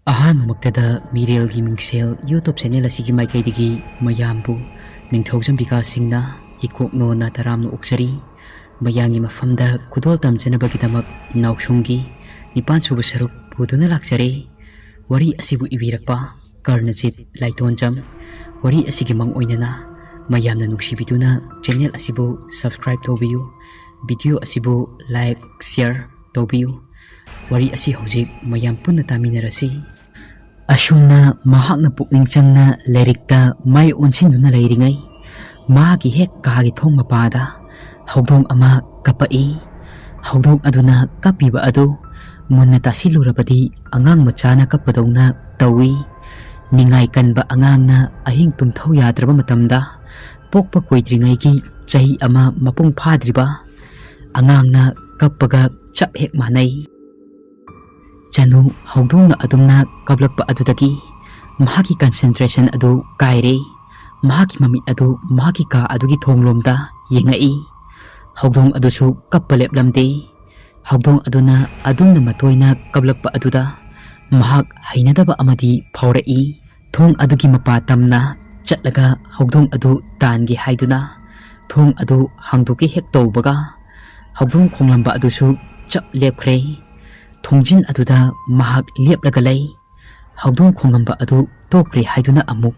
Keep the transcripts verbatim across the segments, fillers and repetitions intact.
ꯑꯍꯥꯟꯕꯃꯛꯇꯗ ꯃꯤꯔꯦꯜꯒꯤ ꯃꯤꯡꯁꯦꯜ YouTube channel ꯑꯁꯤꯒꯤ ꯃꯥꯏꯀꯩꯗꯒꯤ ꯃꯌꯥꯝꯕꯨ ꯅꯤꯡꯊꯧꯖꯝ ꯕꯤꯀꯥꯁ ꯁꯤꯡꯅ ꯏꯀꯣꯛꯅꯣꯅ ꯇꯔꯥꯝꯅ ꯑꯣꯛꯆꯔꯤ꯫ ꯃꯌꯥꯝꯒꯤ ꯃꯐꯝꯗ ꯈꯨꯗꯣꯜ ꯇꯝꯖꯅꯕꯒꯤꯗꯃꯛ ꯅꯥꯎꯁꯨꯝꯒꯤ ꯅꯤꯄꯥꯟ ꯁꯨꯕ ꯁꯔꯨꯛ ꯄꯨꯗꯨꯅ ꯂꯥꯛꯆꯔꯦ꯫ ꯋꯥꯔꯤ ꯑꯁꯤꯕꯨ ꯏꯕꯤꯔꯛꯄ ꯀꯔꯅꯖꯤꯠ ꯂꯥꯏꯇꯣꯟꯖꯝ꯫ ꯋꯥꯔꯤ ꯑꯁꯤꯒꯤ ꯃꯪ ꯑꯣꯏꯅꯅ ꯃꯌꯥꯝꯅ ꯅꯨꯡꯁꯤꯕꯤꯗꯨꯅ ꯆꯦꯅꯦꯜ ꯑꯁꯤꯕꯨ subscribe ꯇꯧꯕꯤꯌꯨ꯫ ꯚꯤꯗꯤꯑꯣ ꯑꯁꯤꯕꯨ like, share ꯇꯧꯕꯤꯌꯨ꯫ ꯋꯥꯔꯤ ꯑꯁꯤ ꯍꯧꯖꯤꯛ ꯃꯌꯥꯝ ꯄꯨꯟꯅ ꯇꯥꯃꯤꯟꯅꯔꯁꯤ꯫ ꯑꯁꯨꯝꯅ ꯃꯍꯥꯛꯅ ꯄꯨꯛꯅꯤꯡ ꯆꯪꯅ ꯂꯥꯏꯔꯤꯛꯇ ꯃꯥꯏ ꯑꯣꯟꯁꯤꯟꯗꯨꯅ ꯂꯩꯔꯤꯉꯩ, ꯃꯍꯥꯛꯀꯤ ꯍꯦꯛ ꯀꯥꯒꯤ ꯊꯣꯡ ꯃꯄꯥꯗ ꯍꯧꯗꯣꯡ ꯑꯃ ꯀꯞꯄꯛꯏ꯫ ꯍꯧꯗꯣꯡ ꯑꯗꯨꯅ ꯀꯞꯄꯤꯕ ꯑꯗꯨ ꯃꯨꯟꯅ ꯇꯥꯁꯤꯜꯂꯨꯔꯕꯗꯤ ꯑꯉꯥꯡ ꯃꯆꯥꯅ ꯀꯞꯄꯗꯧꯅ ꯇꯧꯏ꯫ ꯅꯤꯡꯉꯥꯏ ꯀꯟꯕ ꯑꯉꯥꯡꯅ ꯑꯍꯤꯡ ꯇꯨꯝꯊꯧ ꯌꯥꯗ꯭ꯔꯕ ꯃꯇꯝꯗ, ꯄꯣꯛꯄ ꯀꯨꯏꯗ꯭ꯔꯤꯉꯩꯒꯤ ꯆꯍꯤ ꯑꯃ ꯃꯄꯨꯡ ꯐꯥꯗ꯭ꯔꯤꯕ ꯑꯉꯥꯡꯅ ꯀꯞꯄꯒ ꯆꯞ ꯍꯦꯛ ꯃꯥꯟꯅꯩ꯫ ꯆꯅꯨ ꯍꯧꯗꯣꯡꯅ ꯑꯗꯨꯝꯅ ꯀꯞꯂꯛꯄ ꯑꯗꯨꯗꯒꯤ ꯃꯍꯥꯛꯀꯤ concentration ꯑꯗꯨ ꯀꯥꯏꯔꯦ꯫ ꯃꯍꯥꯛꯀꯤ ꯃꯃꯤꯠ ꯑꯗꯨ ꯃꯍꯥꯛꯀꯤ ꯀꯥ ꯑꯗꯨꯒꯤ ꯊꯣꯡꯂꯣꯝꯗ ꯌꯦꯡꯉꯛꯏ꯫ ꯍꯧꯗꯣꯡ ꯑꯗꯨꯁꯨ ꯀꯞꯄ ꯂꯦꯞꯂꯝꯗꯦ꯫ ꯍꯧꯗꯣꯡ ꯑꯗꯨꯅ ꯑꯗꯨꯝꯅ ꯃꯇꯣꯏꯅ ꯀꯞꯂꯛꯄ ꯑꯗꯨꯗ ꯃꯍꯥꯛ ꯍꯩꯅꯗꯕ ꯑꯃꯗꯤ ꯐꯥꯎꯔꯛꯏ꯫ ꯊꯣꯡ ꯑꯗꯨꯒꯤ ꯃꯄꯥ ꯇꯝꯅ ꯆꯠꯂꯒ ꯍꯧꯗꯣꯡ ꯑꯗꯨ ꯇꯥꯟꯒꯦ ꯍꯥꯏꯗꯨꯅ ꯊꯣꯡ ꯑꯗꯨ ꯍꯥꯡꯗꯣꯛꯀꯦ ꯍꯦꯛ ꯇꯧꯕꯒ, ꯍꯧꯗꯣꯡ ꯈꯣꯡꯂꯝꯕ ꯑꯗꯨꯁꯨ ꯆꯞ ꯂꯦꯞꯈ꯭ꯔꯦ꯫ ꯊꯣꯡꯖꯤꯟ ꯑꯗꯨꯗ ꯃꯍꯥꯛ ꯂꯦꯞꯂꯒ ꯂꯩ꯫ ꯍꯧꯗꯣꯡ ꯈꯣꯡꯂꯝꯕ ꯑꯗꯨ ꯇꯣꯛꯈ꯭ꯔꯦ ꯍꯥꯏꯗꯨꯅ ꯑꯃꯨꯛ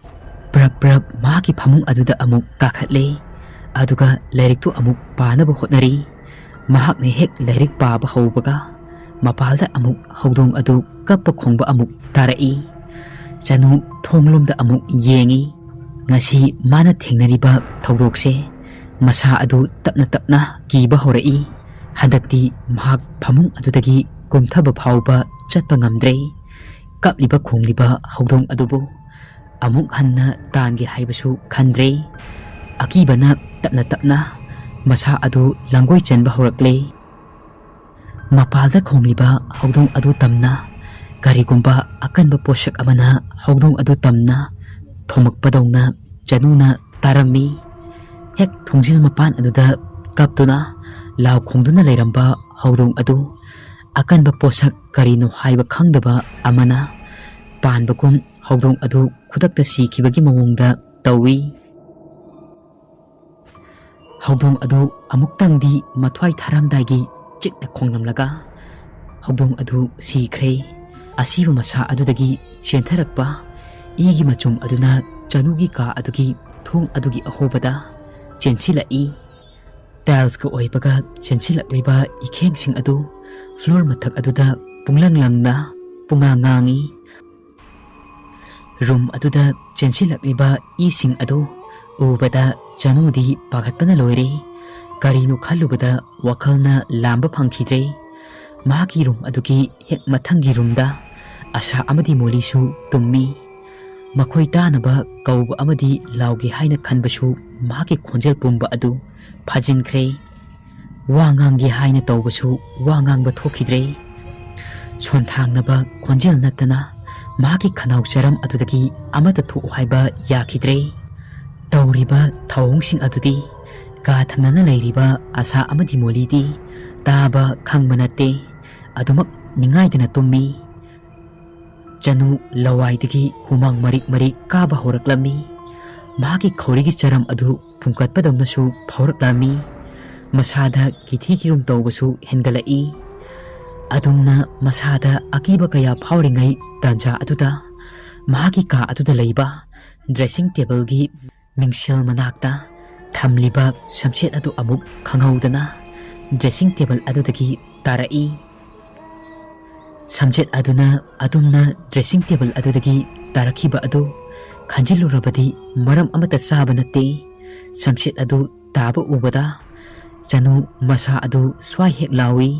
ꯄ꯭ꯔꯞ ꯄ꯭ꯔꯞ ꯃꯍꯥꯛꯀꯤ ꯐꯃꯨꯡ ꯑꯗꯨꯗ ꯑꯃꯨꯛ ꯀꯥꯈꯠꯂꯦ꯫ ꯑꯗꯨꯒ ꯂꯥꯏꯔꯤꯛꯇꯨ ꯑꯃꯨꯛ ꯄꯥꯅꯕ ꯍꯣꯠꯅꯔꯤ꯫ ꯃꯍꯥꯛꯅ ꯍꯦꯛ ꯂꯥꯏꯔꯤꯛ ꯄꯥꯕ ꯍꯧꯕꯒ, ꯃꯄꯥꯜꯗ ꯑꯃꯨꯛ ꯍꯧꯗꯣꯡ ꯑꯗꯨ ꯀꯞꯄ ꯈꯣꯡꯕ ꯑꯃꯨꯛ ꯇꯥꯔꯛꯏ꯫ ꯆꯅꯨ ꯊꯣꯡꯂꯣꯝꯗ ꯑꯃꯨꯛ ꯌꯦꯡꯉꯤ꯫ ꯉꯁꯤ ꯃꯥꯅ ꯊꯦꯡꯅꯔꯤꯕ ꯊꯧꯗꯣꯛꯁꯦ, ꯃꯁꯥ ꯑꯗꯨ ꯇꯞꯅ ꯇꯞꯅ ꯀꯤꯕ ꯍꯧꯔꯛꯏ꯫ ꯍꯟꯗꯛꯇꯤ ꯃꯍꯥꯛ ꯐꯃꯨꯡ ꯑꯗꯨꯗꯒꯤ ꯀꯨꯝꯊꯕ ꯐꯥꯎꯕ ꯆꯠꯄ ꯉꯝꯗ꯭ꯔꯦ꯫ ꯀꯞꯂꯤꯕ ꯈꯣꯡꯂꯤꯕ ꯍꯧꯗꯣꯡ ꯑꯗꯨꯕꯨ ꯑꯃꯨꯛ ꯍꯟꯅ ꯇꯥꯟꯒꯦ ꯍꯥꯏꯕꯁꯨ ꯈꯟꯗ꯭ꯔꯦ꯫ ꯑꯀꯤꯕꯅ ꯇꯞꯅ ꯇꯞꯅ ꯃꯁꯥ ꯑꯗꯨ ꯂꯥꯡꯒꯣꯏ ꯆꯦꯟꯕ ꯍꯧꯔꯛꯂꯦ꯫ ꯃꯄꯥꯜꯗ ꯈꯣꯡꯂꯤꯕ ꯍꯧꯗꯣꯡ ꯑꯗꯨ ꯇꯝꯅ ꯀꯔꯤꯒꯨꯝꯕ ꯑꯀꯟꯕ ꯄꯣꯠꯁꯛ ꯑꯃꯅ ꯍꯧꯗꯣꯡ ꯑꯗꯨ ꯇꯝꯅ ꯊꯣꯝꯃꯛꯄꯗꯧꯅ ꯆꯅꯨꯅ ꯇꯥꯔꯝꯃꯤ꯫ ꯍꯦꯛ ꯊꯣꯡꯖꯤꯜ ꯃꯄꯥꯟ ꯑꯗꯨꯗ ꯀꯞꯇꯨꯅ ꯂꯥꯎ ꯈꯣꯡꯗꯨꯅ ꯂꯩꯔꯝꯕ ꯍꯧꯗꯣꯡ ꯑꯗꯨ ꯑꯀꯟꯕ ꯄꯣꯠꯁꯛ ꯀꯔꯤꯅꯣ ꯍꯥꯏꯕ ꯈꯪꯗꯕ ꯑꯃꯅ ꯄꯥꯟꯕꯒꯨꯝ ꯍꯧꯗꯣꯡ ꯑꯗꯨ ꯈꯨꯗꯛꯇ ꯁꯤꯈꯤꯕꯒꯤ ꯃꯑꯣꯡꯗ ꯇꯧꯏ꯫ ꯍꯧꯗꯣꯡ ꯑꯗꯨ ꯑꯃꯨꯛꯇꯪꯗꯤ ꯃꯊ꯭ꯋꯥꯏ ꯊꯥꯔꯝꯗꯥꯏꯒꯤ ꯆꯤꯛꯅ ꯈꯣꯡꯂꯝꯂꯒ ꯍꯧꯗꯣꯡ ꯑꯗꯨ ꯁꯤꯈ꯭ꯔꯦ꯫ ꯑꯁꯤꯕ ꯃꯁꯥ ꯑꯗꯨꯗꯒꯤ ꯆꯦꯟꯊꯔꯛꯄ ꯏꯒꯤ ꯃꯆꯨꯝ ꯑꯗꯨꯅ ꯆꯅꯨꯒꯤ ꯀꯥ ꯑꯗꯨꯒꯤ ꯊꯣꯡ ꯑꯗꯨꯒꯤ ꯑꯍꯣꯕꯗ ꯆꯦꯟꯁꯤꯜꯂꯛꯏ꯫ ꯇꯥꯏꯜꯁꯀ ꯑꯣꯏꯕꯒ ꯆꯦꯟꯁꯤꯜꯂꯛꯂꯤꯕ ꯏꯈꯦꯡꯁꯤꯡ ꯑꯗꯨ ꯐ꯭ꯂꯣꯔ ꯃꯊꯛ ꯑꯗꯨꯗ ꯄꯨꯡꯂꯪ ꯂꯪꯅ ꯄꯨꯡꯉꯥꯡ ꯉꯥꯡꯏ꯫ ꯔꯨꯝ ꯑꯗꯨꯗ ꯆꯦꯟꯁꯤꯜꯂꯛꯂꯤꯕ ꯏꯁꯤꯡ ꯑꯗꯨ ꯎꯕꯗ ꯆꯅꯨꯗꯤ ꯄꯥꯈꯠꯄꯅ ꯂꯣꯏꯔꯦ꯫ ꯀꯔꯤꯅꯣ ꯈꯜꯂꯨꯕꯗ ꯋꯥꯈꯜꯅ ꯂꯥꯝꯕ ꯐꯪꯈꯤꯗ꯭ꯔꯦ꯫ ꯃꯍꯥꯛꯀꯤ ꯔꯨꯝ ꯑꯗꯨꯒꯤ ꯍꯦꯛ ꯃꯊꯪꯒꯤ ꯔꯨꯝꯗ ꯑꯁꯥ ꯑꯃꯗꯤ ꯃꯣꯂꯤꯁꯨ ꯇꯨꯝꯃꯤ꯫ ꯃꯈꯣꯏ ꯇꯥꯅꯕ ꯀꯧꯕ ꯑꯃꯗꯤ ꯂꯥꯎꯒꯦ ꯍꯥꯏꯅ ꯈꯟꯕꯁꯨ ꯃꯍꯥꯛꯀꯤ ꯈꯣꯟꯖꯦꯜ ꯄꯨꯝꯕ ꯑꯗꯨ ꯐꯥꯖꯤꯟꯈ꯭ꯔꯦ꯫ ꯋꯥ ꯉꯥꯡꯒꯦ ꯍꯥꯏꯅ ꯇꯧꯕꯁꯨ ꯋꯥ ꯉꯥꯡꯕ ꯊꯣꯛꯈꯤꯗ꯭ꯔꯦ꯫ ꯁꯣꯟꯊꯥꯡꯅꯕ ꯈꯣꯟꯖꯦꯜ ꯅꯠꯇꯅ ꯃꯍꯥꯛꯀꯤ ꯈꯅꯥꯎ ꯆꯔꯝ ꯑꯗꯨꯗꯒꯤ ꯑꯃꯠꯇ ꯊꯣꯛꯎ ꯍꯥꯏꯕ ꯌꯥꯈꯤꯗ꯭ꯔꯦ꯫ ꯇꯧꯔꯤꯕ ꯊꯧꯑꯣꯡꯁꯤꯡ ꯑꯗꯨꯗꯤ ꯀꯥ ꯊꯪꯅꯅ ꯂꯩꯔꯤꯕ ꯑꯁꯥ ꯑꯃꯗꯤ ꯃꯣꯂꯤꯗꯤ ꯇꯥꯕ ꯈꯪꯕ ꯅꯠꯇꯦ꯫ ꯑꯗꯨꯃꯛ ꯅꯤꯡꯉꯥꯏꯗꯅ ꯇꯨꯝꯃꯤ꯫ ꯆꯅꯨ ꯂꯋꯥꯏꯗꯒꯤ ꯍꯨꯃꯥꯡ ꯃꯔꯤꯛ ꯃꯔꯤꯛ ꯀꯥꯕ ꯍꯧꯔꯛꯂꯝꯃꯤ꯫ ꯃꯍꯥꯛꯀꯤ ꯈꯧꯔꯤꯒꯤ ꯆꯔꯝ ꯑꯗꯨ ꯐꯨꯝꯀꯠꯄꯗꯧꯅꯁꯨ ꯐꯥꯎꯔꯛꯂꯝꯃꯤ꯫ ꯃꯁꯥꯗ ꯀꯤꯊꯤ ꯀꯤꯔꯨꯝ ꯇꯧꯕꯁꯨ ꯍꯦꯟꯒꯠꯂꯛꯏ꯫ ꯑꯗꯨꯝꯅ ꯃꯁꯥꯗ ꯑꯀꯤꯕ ꯀꯌꯥ ꯐꯥꯎꯔꯤꯉꯩ ꯇꯥꯟꯖꯥ ꯑꯗꯨꯗ ꯃꯍꯥꯛꯀꯤ ꯀꯥ ꯑꯗꯨꯗ ꯂꯩꯕ ꯗ꯭ꯔꯦꯁꯤꯡ ꯇꯦꯕꯜꯒꯤ ꯃꯤꯡꯁꯦꯜ ꯃꯅꯥꯛꯇ ꯊꯝꯂꯤꯕ ꯁꯝꯆꯦꯠ ꯑꯗꯨ ꯑꯃꯨꯛ ꯈꯪꯍꯧꯗꯅ ꯗ꯭ꯔꯦꯁꯤꯡ ꯇꯦꯕꯜ ꯑꯗꯨꯗꯒꯤ ꯇꯥꯔꯛꯏ꯫ ꯁꯝꯆꯦꯠ ꯑꯗꯨꯅ ꯑꯗꯨꯝꯅ ꯗ꯭ꯔꯦꯁꯤꯡ ꯇꯦꯕꯜ ꯑꯗꯨꯗꯒꯤ ꯇꯥꯔꯛꯈꯤꯕ ꯑꯗꯨ ꯈꯟꯖꯤꯜꯂꯨꯔꯕꯗꯤ ꯃꯔꯝ ꯑꯃꯠꯇ ꯆꯥꯕ ꯅꯠꯇꯦ꯫ ꯁꯝꯆꯦꯠ ꯑꯗꯨ ꯇꯥꯕ ꯎꯕꯗ ꯆꯅꯨ ꯃꯁꯥ ꯑꯗꯨ ꯁ꯭ꯋꯥꯏ ꯍꯦꯛ ꯂꯥꯎꯏ꯫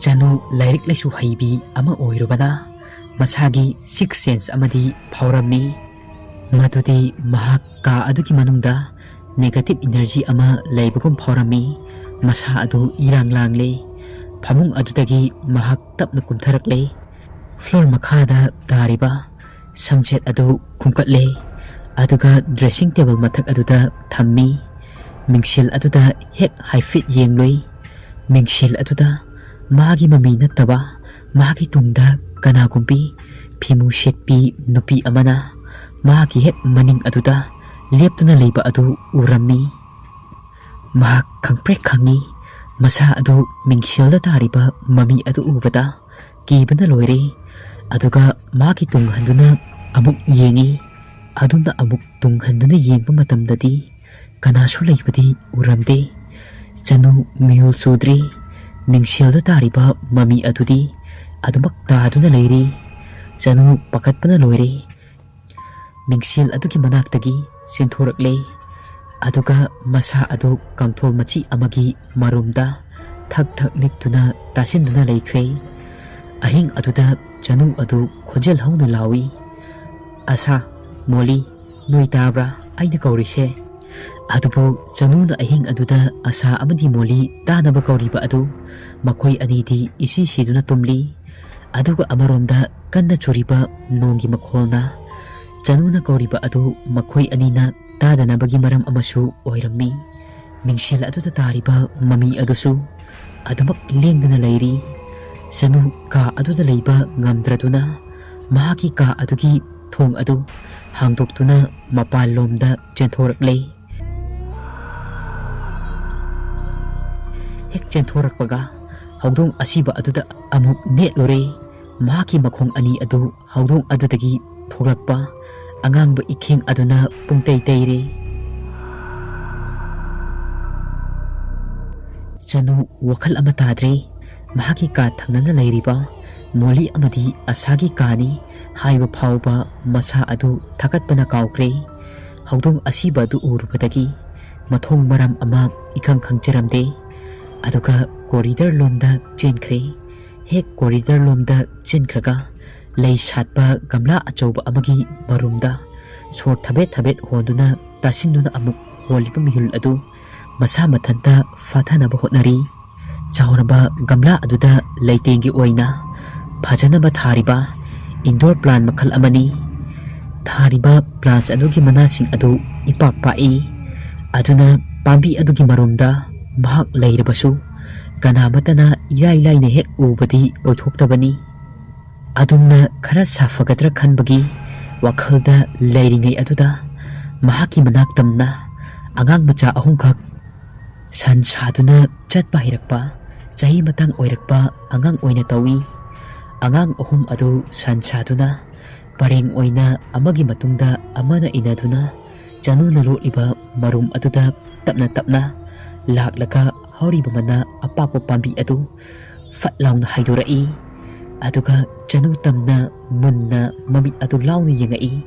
ꯆꯅꯨ ꯂꯥꯏꯔꯤꯛ ꯂꯥꯏꯁꯨ ꯍꯩꯕꯤ ꯑꯃ ꯑꯣꯏꯔꯨꯕꯅ ꯃꯁꯥꯒꯤ ꯁꯤꯛꯁ ꯁꯦꯟꯁ ꯑꯃꯗꯤ ꯐꯥꯎꯔꯝꯃꯤ꯫ ꯃꯗꯨꯗꯤ ꯃꯍꯥꯛ ꯀꯥ ꯑꯗꯨꯒꯤ ꯃꯅꯨꯡꯗ ꯅꯦꯒꯦꯇꯤꯚ ꯏꯅꯔꯖꯤ ꯑꯃ ꯂꯩꯕꯒꯨꯝ ꯐꯥꯎꯔꯝꯃꯤ꯫ ꯃꯁꯥ ꯑꯗꯨ ꯏꯔꯥꯡ ꯂꯥꯡꯂꯦ꯫ ꯐꯃꯨꯡ ꯑꯗꯨꯗꯒꯤ ꯃꯍꯥꯛ ꯇꯞꯅ ꯀꯨꯝꯊꯔꯛꯂꯦ꯫ ꯐ꯭ꯂꯣꯔ ꯃꯈꯥꯗ ꯇꯥꯔꯤꯕ ꯁꯝꯆꯦꯠ ꯑꯗꯨ ꯈꯨꯝꯀꯠꯂꯦ꯫ ꯑꯗꯨꯒ ꯗ꯭ꯔꯦꯁꯤꯡ ꯇꯦꯕꯜ ꯃꯊꯛ ꯑꯗꯨꯗ ꯊꯝꯃꯤ꯫ ꯃꯤꯡꯁꯦꯜ ꯑꯗꯨꯗ ꯍꯦꯛ ꯍꯥꯏꯐꯦꯠ ꯌꯦꯡꯂꯨꯏ꯫ ꯃꯤꯡꯁꯦꯜ ꯑꯗꯨꯗ ꯃꯥꯒꯤ ꯃꯃꯤ ꯅꯠꯇꯕ ꯃꯥꯒꯤ ꯇꯨꯡꯗ ꯀꯅꯥꯒꯨꯝꯕꯤ ꯐꯤꯃꯨ ꯁꯦꯠꯄꯤ ꯅꯨꯄꯤ ꯑꯃꯅ ꯃꯍꯥꯛꯀꯤ ꯍꯦꯛ ꯃꯅꯤꯡ ꯑꯗꯨꯗ ꯂꯦꯞꯇꯨꯅ ꯂꯩꯕ ꯑꯗꯨ ꯎꯔꯝꯃꯤ꯫ ꯃꯍꯥꯛ ꯈꯪꯄ꯭ꯔꯦꯛ ꯈꯪꯉꯤ꯫ ꯃꯁꯥ ꯑꯗꯨ ꯃꯤꯡꯁꯦꯜꯗ ꯇꯥꯔꯤꯕ ꯃꯃꯤ ꯑꯗꯨ ꯎꯕꯗ ꯀꯤꯕꯅ ꯂꯣꯏꯔꯦ꯫ ꯑꯗꯨꯒ ꯃꯍꯥꯛꯀꯤ ꯇꯨꯡ ꯍꯟꯗꯨꯅ ꯑꯃꯨꯛ ꯌꯦꯡꯉꯤ꯫ ꯑꯗꯨꯝꯅ ꯑꯃꯨꯛ ꯇꯨꯡ ꯍꯟꯗꯨꯅ ꯌꯦꯡꯕ ꯃꯇꯝꯗꯗꯤ ꯀꯅꯥꯁꯨ ꯂꯩꯕꯗꯤ ꯎꯔꯝꯗꯦ꯫ ꯆꯅꯨ ꯃꯤꯍꯨꯜ ꯆꯨꯗ꯭ꯔꯤ꯫ ꯃꯤꯡꯁꯦꯜꯗ ꯇꯥꯔꯤꯕ ꯃꯃꯤ ꯑꯗꯨꯗꯤ ꯑꯗꯨꯃꯛ ꯇꯥꯗꯨꯅ ꯂꯩꯔꯤ꯫ ꯆꯅꯨ ꯄꯥꯈꯠꯄꯅ ꯂꯣꯏꯔꯦ꯫ ꯃꯤꯡꯁꯦꯜ ꯑꯗꯨꯒꯤ ꯃꯅꯥꯛꯇꯒꯤ ꯆꯦꯟꯊꯣꯔꯛꯂꯦ꯫ ꯑꯗꯨꯒ ꯃꯁꯥ ꯑꯗꯨ ꯀꯥꯡꯊꯣꯜ ꯃꯆꯤ ꯑꯃꯒꯤ ꯃꯔꯨꯝꯗ ꯊꯛ ꯊꯛ ꯅꯤꯛꯇꯨꯅ ꯇꯥꯁꯤꯟꯗꯨꯅ ꯂꯩꯈ꯭ꯔꯦ꯫ ꯑꯍꯤꯡ ꯑꯗꯨꯗ ꯆꯅꯨ ꯑꯗꯨ ꯈꯣꯟꯖꯦꯜ ꯍꯧꯅ ꯂꯥꯎꯏ, "ꯑꯁꯥ, ꯃꯣꯂꯤ, ꯅꯣꯏ ꯇꯥꯕ꯭ꯔꯥ? ꯑꯩꯅ ꯀꯧꯔꯤꯁꯦ?" ꯑꯗꯨꯕꯨ ꯆꯅꯨꯅ ꯑꯍꯤꯡ ꯑꯗꯨꯗ ꯑꯁꯥ ꯑꯃꯗꯤ ꯃꯣꯂꯤ ꯇꯥꯅꯕ ꯀꯧꯔꯤꯕ ꯑꯗꯨ ꯃꯈꯣꯏ ꯑꯅꯤꯗꯤ ꯏꯁꯤ ꯁꯤꯗꯨꯅ ꯇꯨꯝꯂꯤ꯫ ꯑꯗꯨꯒ ꯑꯃꯔꯣꯝꯗ ꯀꯟꯅ ꯆꯨꯔꯤꯕ ꯅꯣꯡꯒꯤ ꯃꯈꯣꯜꯅ ꯆꯅꯨꯅ ꯀꯧꯔꯤꯕ ꯑꯗꯨ ꯃꯈꯣꯏ ꯑꯅꯤꯅ ꯇꯥꯗꯅꯕꯒꯤ ꯃꯔꯝ ꯑꯃꯁꯨ ꯑꯣꯏꯔꯝꯃꯤ꯫ ꯃꯤꯡꯁꯦꯜ ꯑꯗꯨꯗ ꯇꯥꯔꯤꯕ ꯃꯃꯤ ꯑꯗꯨꯁꯨ ꯑꯗꯨꯃꯛ ꯂꯦꯡꯗꯅ ꯂꯩꯔꯤ꯫ ꯆꯅꯨ ꯀꯥ ꯑꯗꯨꯗ ꯂꯩꯕ ꯉꯝꯗ꯭ꯔꯗꯨꯅ ꯃꯍꯥꯛꯀꯤ ꯀꯥ ꯑꯗꯨꯒꯤ ꯊꯣꯡ ꯑꯗꯨ ꯍꯥꯡꯗꯣꯛꯇꯨꯅ ꯃꯄꯥꯟꯂꯣꯝꯗ ꯆꯦꯟꯊꯣꯔꯛꯂꯦ꯫ ꯍꯦꯛ ꯆꯦꯟꯊꯣꯔꯛꯄꯒ ꯍꯧꯗꯣꯡ ꯑꯁꯤꯕ ꯑꯗꯨꯗ ꯑꯃꯨꯛ ꯅꯦꯠꯂꯨꯔꯦ꯫ ꯃꯍꯥꯛꯀꯤ ꯃꯈꯣꯡ ꯑꯅꯤ ꯑꯗꯨ ꯍꯧꯗꯣꯡ ꯑꯗꯨꯗꯒꯤ ꯊꯣꯛꯂꯛꯄ ꯑꯉꯥꯡꯕ ꯏꯈꯦꯡ ꯑꯗꯨꯅ ꯄꯨꯡꯇꯩ ꯇꯩꯔꯦ꯫ ꯆꯅꯨ ꯋꯥꯈꯜ ꯑꯃ ꯇꯥꯗ꯭ꯔꯦ꯫ ꯃꯍꯥꯛꯀꯤ ꯀꯥ ꯊꯪꯅꯅ ꯂꯩꯔꯤꯕ ꯃꯣꯂꯤ ꯑꯃꯗꯤ ꯑꯁꯥꯒꯤ ꯀꯥꯅꯤ ꯍꯥꯏꯕ ꯐꯥꯎꯕ ꯃꯁꯥ ꯑꯗꯨ ꯊꯥꯒꯠꯄꯅ ꯀꯥꯎꯈ꯭ꯔꯦ꯫ ꯍꯧꯗꯣꯡ ꯑꯁꯤꯕ ꯑꯗꯨ ꯎꯔꯨꯕꯗꯒꯤ ꯃꯊꯣꯡ ꯃꯔꯝ ꯑꯃ ꯏꯈꯪ ꯈꯪꯖꯔꯝꯗꯦ꯫ ꯑꯗꯨꯒ ꯀꯣꯔꯤꯗꯔ ꯂꯣꯝꯗ ꯆꯦꯟꯈ꯭ꯔꯦ꯫ ꯍꯦꯛ ꯀꯣꯔꯤꯗꯔ ꯂꯣꯝꯗ ꯆꯦꯟꯈ꯭ꯔꯒ ꯂꯩ ꯁꯥꯠꯄ ꯒꯝꯂꯥ ꯑꯆꯧꯕ ꯑꯃꯒꯤ ꯃꯔꯨꯝꯗ ꯁꯣꯔ ꯊꯕꯦꯠ ꯊꯕꯦꯠ ꯍꯣꯟꯗꯨꯅ ꯇꯥꯁꯤꯟꯗꯨꯅ ꯑꯃꯨꯛ ꯍꯣꯜꯂꯤꯕ ꯃꯤꯍꯨꯜ ꯑꯗꯨ ꯃꯁꯥ ꯃꯊꯟꯇ ꯐꯥꯊꯅꯕ ꯍꯣꯠꯅꯔꯤ꯫ ꯆꯥꯎꯔꯕ ꯒꯝꯂꯥ ꯑꯗꯨꯗ ꯂꯩꯇꯦꯡꯒꯤ ꯑꯣꯏꯅ ꯐꯖꯅꯕ ꯊꯥꯔꯤꯕ ꯏꯟꯗꯣꯔ ꯄ꯭ꯂꯥꯟ ꯃꯈꯜ ꯑꯃꯅꯤ꯫ ꯊꯥꯔꯤꯕ ꯄ꯭ꯂꯥꯟꯠ ꯑꯗꯨꯒꯤ ꯃꯅꯥꯁꯤꯡ ꯑꯗꯨ ꯏꯄꯥꯛ ꯄꯥꯛꯏ꯫ ꯑꯗꯨꯅ ꯄꯥꯝꯕꯤ ꯑꯗꯨꯒꯤ ꯃꯔꯨꯝꯗ ꯃꯍꯥꯛ ꯂꯩꯔꯕꯁꯨ ꯀꯅꯥꯃꯠꯇꯅ ꯏꯔꯥꯏ ꯂꯥꯏꯅ ꯍꯦꯛ ꯎꯕꯗꯤ ꯑꯣꯏꯊꯣꯛꯇꯕꯅꯤ꯫ ꯑꯗꯨꯝꯅ ꯈꯔ ꯁꯥꯐꯒꯗ꯭ꯔꯥ ꯈꯟꯕꯒꯤ ꯋꯥꯈꯜꯗ ꯂꯩꯔꯤꯉꯩ ꯑꯗꯨꯗ, ꯃꯍꯥꯛꯀꯤ ꯃꯅꯥꯛ ꯇꯝꯅ ꯑꯉꯥꯡ ꯃꯆꯥ ꯑꯍꯨꯝꯈꯛ ꯁꯟ ꯁꯥꯗꯨꯅ ꯆꯠꯄ ꯍꯩꯔꯛꯄ, ꯆꯍꯤ ꯃꯇꯥꯡ ꯑꯣꯏꯔꯛꯄ ꯑꯉꯥꯡ ꯑꯣꯏꯅ ꯇꯧꯏ꯫ ꯑꯉꯥꯡ ꯑꯍꯨꯝ ꯑꯗꯨ ꯁꯟ ꯁꯥꯗꯨꯅ ꯄꯔꯦꯡ ꯑꯣꯏꯅ ꯑꯃꯒꯤ ꯃꯇꯨꯡꯗ ꯑꯃꯅ ꯏꯟꯅꯗꯨꯅ ꯆꯅꯨꯅ ꯂꯣꯠꯂꯤꯕ ꯃꯔꯨꯝ ꯑꯗꯨꯗ ꯇꯞꯅ ꯇꯞꯅ ꯂꯥꯛꯂꯒ ꯍꯧꯔꯤꯕ ꯃꯅꯥ ꯑꯄꯥꯛꯄ ꯄꯥꯝꯕꯤ ꯑꯗꯨ ꯐꯠ ꯂꯥꯎꯅ ꯍꯥꯏꯗꯣꯔꯛꯏ꯫ ꯑꯗꯨꯒ ꯆꯅꯨ ꯇꯝꯅ ꯃꯨꯟꯅ ꯃꯃꯤꯠ ꯑꯗꯨ ꯂꯥꯎꯅ ꯌꯦꯡꯉꯛꯏ꯫